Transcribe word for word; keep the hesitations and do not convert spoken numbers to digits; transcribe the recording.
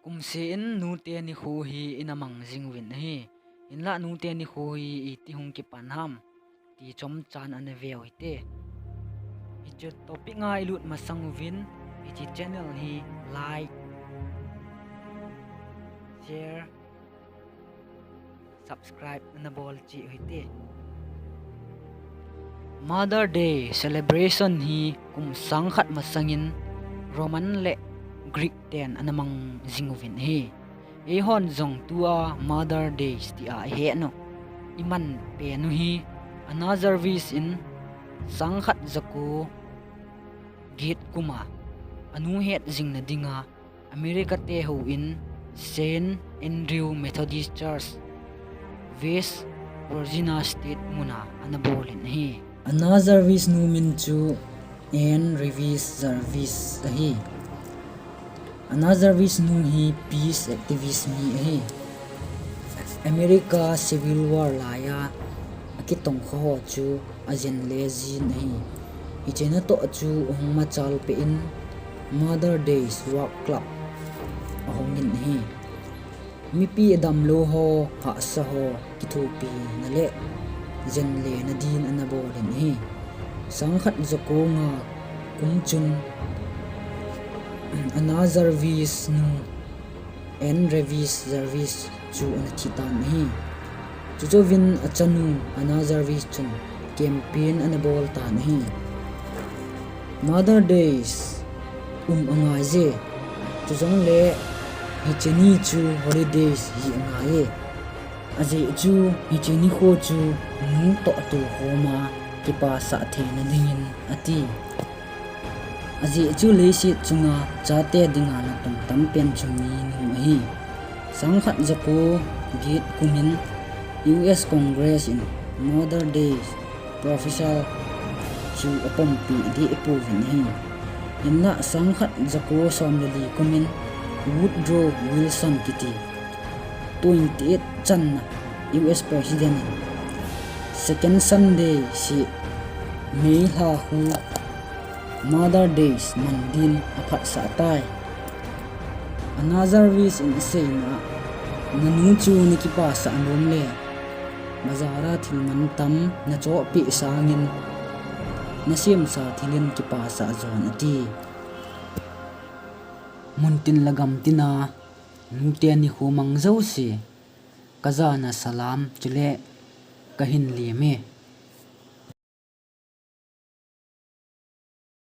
Kumseh in nute nikho hi ina mang jing uvin ahi. Hinlah nute nikho hi iti hung kipan ham ti chomcha ana veu hite. Hiche topic a ilut masang uvin hiche channel hi like, share, subscribe ana bol cheh uhite. Mother Day celebration hi kum sang khat masangin Roman le Greek ten ana mang jing uvin ahi. Eihon jong tua Mother Days tia ihet u, iman pen u hi Anna Jarvis in sang khat jako get kum a anu het jing na dinga America te houin Saint Andrew Methodist Church, West Virginia State muna ana bol in ahi. Anna Jarvis nu min chu Anne Reeves Jarvis ahi. Anna Jarvis nu hi peace activist mi ahi. America Civil War laiya akitong kha ho chu ajen le jin ahi. Hiche natoh chu ahung machal peh in Mother Days Work Club ahong in ahi. Mipi adamlou ho, hahsa ho kithopi na le jen le na din ana bol in ahi. Sang khat jako nga kum chun Anna Jarvis nu Anne Reeves Jarvis chu ana thi tan ahi. Chuche uvin achanu Anna Jarvis chun campaign ana bol tan ahi. Mother Days um angai je. Chujongle hiche ni chu holidays hi angai e. Ajeh chu hiche nikho chu nu toh atoh khom a kipasah theina dingin ati. Ajeh chu leiset chunga chate dinga natong tampen chu mi nu ahi. Sang khat jako get kumin U S Congress in Mother Day proposal chu apompi deh pouvin ahi. Hinlah sang khat jako som le li kumin Woodrow Wilson kiti twenty-eight channa U S President in Second Sunday seh May lha khu Mother Days man din aphatsah tai. Anna Jarvis in aseina a, nanu chu nakipasah nom le bazar a thil mantam nachohpeh sangin nasemsa thil in kipasah jon ati. Muntin le gamtin a nute nikho mang jouse kajana salam chule kahin lem e.